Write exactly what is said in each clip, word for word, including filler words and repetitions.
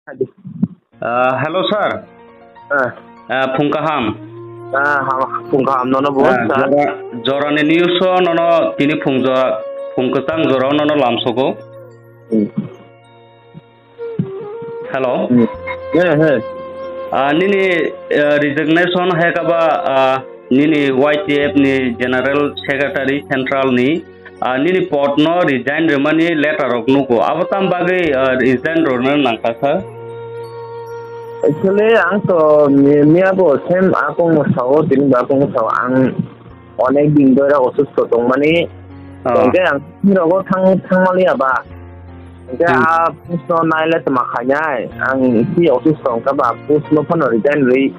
Ah, hello, sir. Ah. Ah, phung kaham. Ah, ha-, phung kaham nono bo, Ah, sir. Jora, jorani news o nono tini phung jora, phung kwchang jora o nono lamsogo. Hmm. Hello. Hmm. He, he. Ah, nini, ah, resignation hai kaba, ah, nini Y T F ni General Secretary Central ni, ah, nini pod no resign rwmani letter rok nugo. Abo tam bagwi, ah, resign rwna nangkha, sir? Actually, ang to mi-, miya bo same akung sao, tini bo akung sao. Ang onek din dhora osusto tongmani. Oh. Hingke ang rogo thang, thangmaliya ba. Hingke Hmm. a post no naile tma khainai. Ang si osusto wngkha ba post no phano resign rwi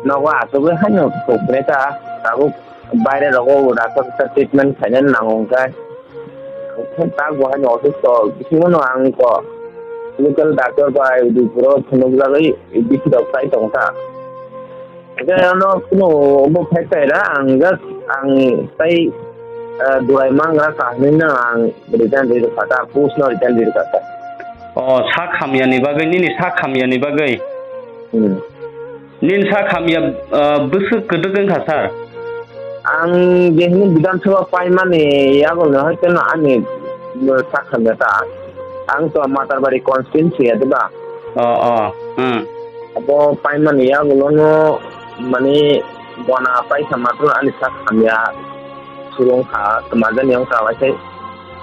nogo achugwi haino tongphre ta. Tabuk baire rogo rasa rasa treatment khainani nango hingke. Ang tak bo haino osusto bisingo no ang ko local doctor bai Udaipur o phunukjagwi bisi rok chai tongkha. Hingke ano kunu bo phai chai ra, ang just ang tai, eh, durai mangra kahini no ang resign ri rwkha ta, post no resign ri rwkha ta. O, sak hamya ni bagwi, nini sak hamya ni bagwi? Hmm. Nini sak hamya, eh, bwswk kwdwk wngkha, sir? Ang je hini Bidhan Sabha paimani yago no hai teno ani, eh, sak hamya ta. Ang to Matarbari constituency ya, diba? O, o, hmm. Abo paimani yagulono mani bona paisa matwrwng ani sak hamya surung kha, twmajani wngkha, waisai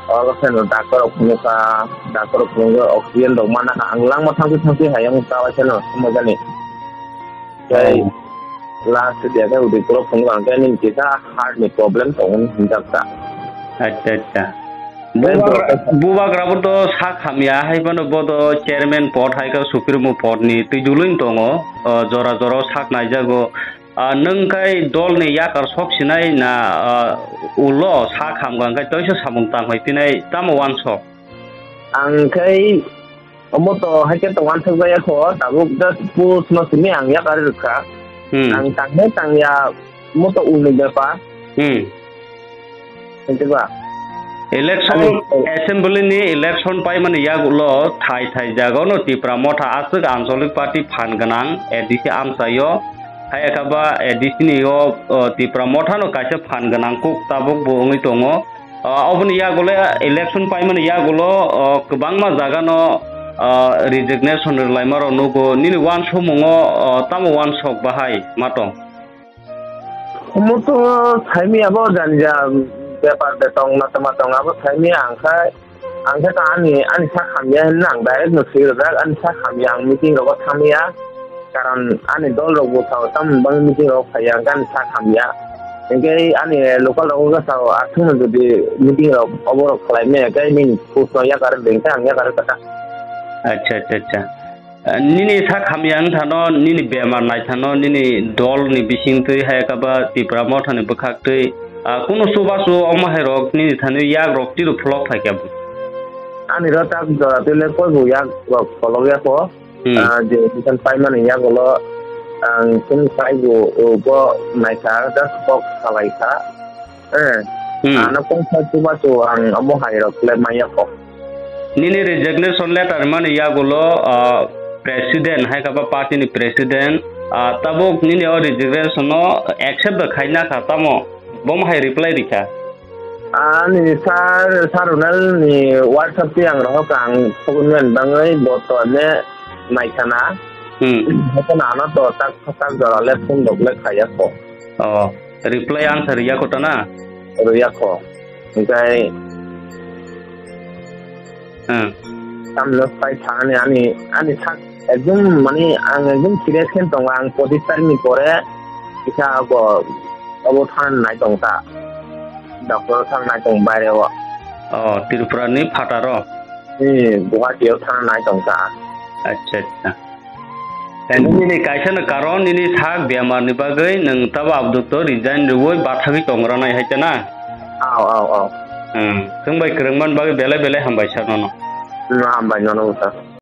oro pheno doctor rok phunukha, doctor rok phunukhe oxygen rok mana kha, ang langma thangsi thangsi hai wngkha, waisano twmajani. Tei Oh. last dia khe Udaipur o phunukha, ang khe nini kisa heart ni problem tongo hinjak ta. Acha, acha. Tei Bubagra, bo- bubagra bo to sak hamya hai phano bo to chairman pod hai kha, supremo pod ni twi dului tongo, o, jora jora o sak naijago. A, nwng khai dol ni yakar sok sinai na, a, ulo sak hamkha hwnkhe toisa samung tang hai tinai tamo uansok? Ang khai omo to hai khe to uansok jaya kho, tabuk just post no simi ang yakar rwkha. Hmm. Ang tangnai tangya omo to ulni bepar. Hmm. Hwnkhe ba? Election, Ani, assembly ni election paimani yagulo thai thai jagao no Tipra Motha aswk Ancholic Party phan gwnang A D C amchaio. Hai khe ba A D C ni o, o, Tipra Motha no kaisa phan gwnang kuk tabuk bo wngwi tongo. O, oboni yagulo election paimani yagulo, o, kwbangma jaga no, o, resignation rwlaima rok nugo. Nini uansukmungo, o, tamo uansok bahai ma tong? Omo to saimya bo jani ja bepar betong matong matong abo saimya ang khai, ang khe ta ani, ani sak hamya hinwi ang direct no swi rwjak, ani sak hamya ang meeting rogo thangya, karon ani dol rok bo sao tamoni bagwi meeting rogo phaiya, ang khe ani sak hamya, hinkhe ani local rogo khe sao aswkno jodi meeting rok oborok khlai maya khe nini post no yakar beng khe ang yakar kha. Acha, acha, acha. Ah, nini sak hamya wng thano, nini bemar nai thano, nini dol ni bising twi hai khe ba Tipra Motha ni bwkhak twi, ah, kunu chubachu omo hai rok nini thani yak rok tiro pholok phai khe bo? Ani ro tak jora twi le koi bo yak rok pholok ya kho. Hmm. Ah, je bisan paimani yak ulo ang kunu kai bo, o, bo nai kha, just kok salai kha. Eh, Hmm. ano kok sai chubachu ang omo hai rok le maya kho. Nini resignation letter mani yagulo, ah, president, hai khe ba party ni president, ah, tabuk nini o resignation no accept da khaina kha tamo, bomo hai reply rikha. Ani sir, sir Ronel ni WhatsApp ti ang rohok ang phone man bangwi bo to ne nai khana. Hmm. Hokon ano to tak tak jora le phone dok le khaya kho. Oh, reply answer ya kho ta na? Rwya kho. Hingkhai Hmm. Tamno sai thangani ani, ani sak ekdom mani ang ekdom serious khe tongo. Ang pochis tarikni pore kisa go obo thang nai tong ta. Doctor thang nai tong baire o. Oh, Tripura ni phataro? Hmm, Guwahati o thang nai tong ta. Acha, acha. Tei nini kaisa no karon nini sak bemar ni bagwi nwng tabo abduk to resign rwui bathagwi tong rwnai hai ta na? Au, au, au. Hmm. Chwng bai kwrwngmani bagwi belai belai hambai sir nono. Hmm, hambai nono sir.